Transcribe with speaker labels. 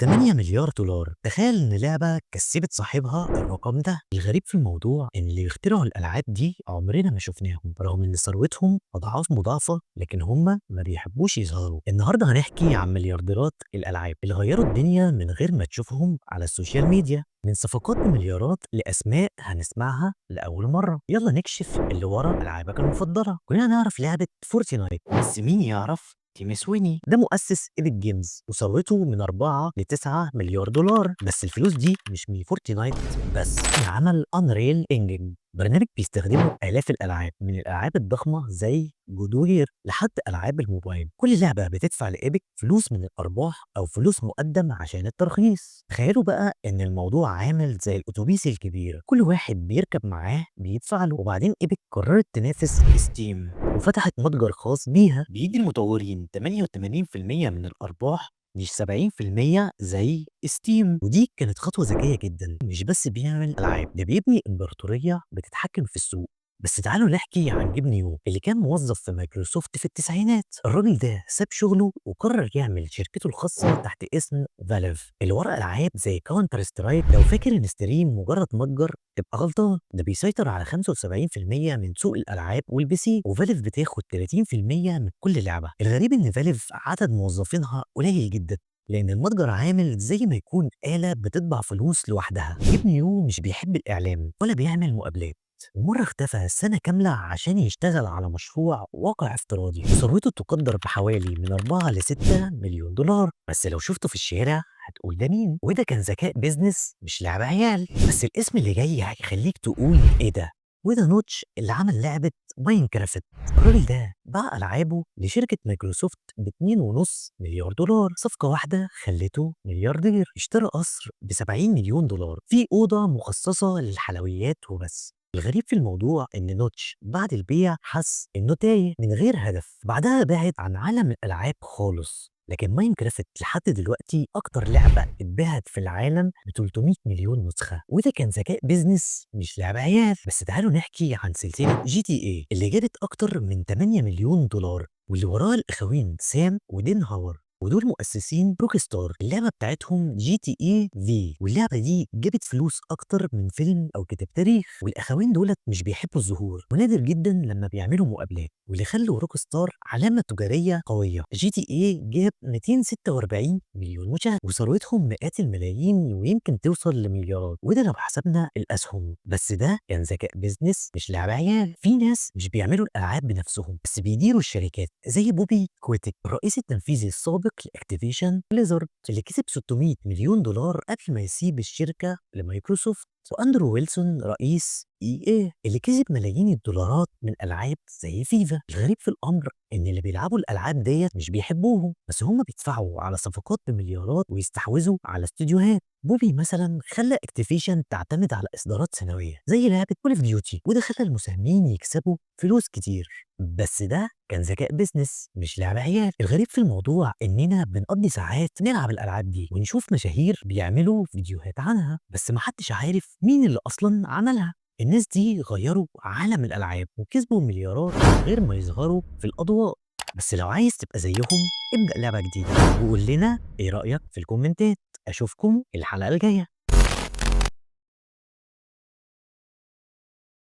Speaker 1: 8 مليار دولار. تخيل ان لعبة كسبت صاحبها الرقم ده. الغريب في الموضوع ان اللي يخترعوا الالعاب دي عمرنا ما شفناهم، رغم ان ثروتهم اضعاف مضاعفة، لكن هم ما بيحبوش يظهروا. النهارده هنحكي عن مليارديرات الالعاب اللي غيروا الدنيا من غير ما تشوفهم على السوشيال ميديا، من صفقات بمليارات لاسماء هنسمعها لاول مرة. يلا نكشف اللي ورا العابك المفضلة. كلنا نعرف لعبة فورتنايت، بس مين يعرف تيم سويني؟ ده مؤسس ايبك جيمز، وثروته من 4 ل 9 مليار دولار. بس الفلوس دي مش من فورتنايت بس، عمل انريل انجن، برنامج بيستخدمه آلاف الألعاب، من الألعاب الضخمة زي جودوير لحد ألعاب الموبايل. كل لعبة بتدفع لإيبك فلوس من الأرباح أو فلوس مقدم عشان الترخيص. تخيلوا بقى إن الموضوع عامل زي الأتوبيس الكبير، كل واحد بيركب معاه بيدفع له. وبعدين إيبك قررت تنافس ستيم وفتحت متجر خاص بيها بيدي المطورين 88% من الأرباح، مش 70% زي ستيم. ودي كانت خطوة ذكية جدا، مش بس بيعمل ألعاب، ده بيبني إمبراطورية بتتحكم في السوق. بس تعالوا نحكي عن جيب نيو اللي كان موظف في مايكروسوفت في التسعينات. الراجل ده ساب شغله وقرر يعمل شركته الخاصة تحت اسم فالف، اللي ورا ألعاب زي كاونتر سترايك. لو فاكر ان ستيم مجرد متجر تبقى غلطان، ده بيسيطر على 75% من سوق الألعاب والبي سي، وفالف بتاخد 30% من كل لعبة. الغريب ان فالف عدد موظفينها قليل جدا، لأن المتجر عامل زي ما يكون آلة بتطبع فلوس لوحدها. جيب نيو مش بيحب الإعلام ولا بيعمل مقابلات، ومرة اختفى سنة كاملة عشان يشتغل على مشروع واقع افتراضي، وثروته تقدر بحوالي من 4 ل 6 مليون دولار. بس لو شفته في الشارع هتقول ده مين؟ وده كان ذكاء business مش لعب عيال. بس الاسم اللي جاي هيخليك تقول ايه ده؟ وده نوتش اللي عمل لعبة ماينكرافت. الراجل ده باع ألعابه لشركة مايكروسوفت ب 2.5 مليار دولار، صفقة واحدة خلته ملياردير. اشترى قصر ب 70 مليون دولار في أوضة مخصصة للحلويات وبس. الغريب في الموضوع إن نوتش بعد البيع حس إنه تايه من غير هدف، بعدها بعد عن عالم الألعاب خالص. لكن ماينكرافت لحد دلوقتي أكتر لعبة اتباعت في العالم ب 300 مليون نسخة، وده كان ذكاء business مش لعبة عيال. بس تعالوا نحكي عن سلسلة جي تي اي اللي جابت أكتر من 8 مليون دولار، واللي وراها الأخوين سام ودين هاور، ودول مؤسسين روك ستار. اللعبة بتاعتهم جي تي اي في، واللعبة دي جابت فلوس أكتر من فيلم أو كتاب تاريخ. والأخوين دولت مش بيحبوا الظهور، ونادر جدا لما بيعملوا مقابلات، واللي خلوا روك ستار علامة تجارية قوية. جي تي اي جاب 246 مليون مشاهد، وثروتهم مئات الملايين ويمكن توصل لمليارات، وده لو حسبنا الأسهم. بس ده كان ذكاء business مش لعب عيال. في ناس مش بيعملوا الألعاب بنفسهم، بس بيديروا الشركات، زي بوبي كويتك الرئيس التنفيذي السابق لاكتيفيشن بليزرد اللي كسب 600 مليون دولار قبل ما يسيب الشركة لمايكروسوفت، واندرو ويلسون رئيس اي اي اللي كسب ملايين الدولارات من العاب زي فيفا. الغريب في الامر ان اللي بيلعبوا الالعاب ديت مش بيحبوهم، بس هم بيدفعوا على صفقات بمليارات ويستحوذوا على استوديوهات. بوبي مثلا خلى اكتيفيشن تعتمد على اصدارات سنويه زي لعبه كول اوف ديوتي، وده خلى المساهمين يكسبوا فلوس كتير. بس ده كان ذكاء business مش لعب عيال. الغريب في الموضوع اننا بنقضي ساعات نلعب الالعاب دي ونشوف مشاهير بيعملوا فيديوهات عنها، بس محدش عارف مين اللي اصلا عملها. الناس دي غيروا عالم الالعاب وكسبوا مليارات من غير ما يظهروا في الاضواء. بس لو عايز تبقى زيهم ابدأ لعبة جديدة وقول لنا ايه رأيك في الكومنتات. اشوفكم الحلقة الجاية.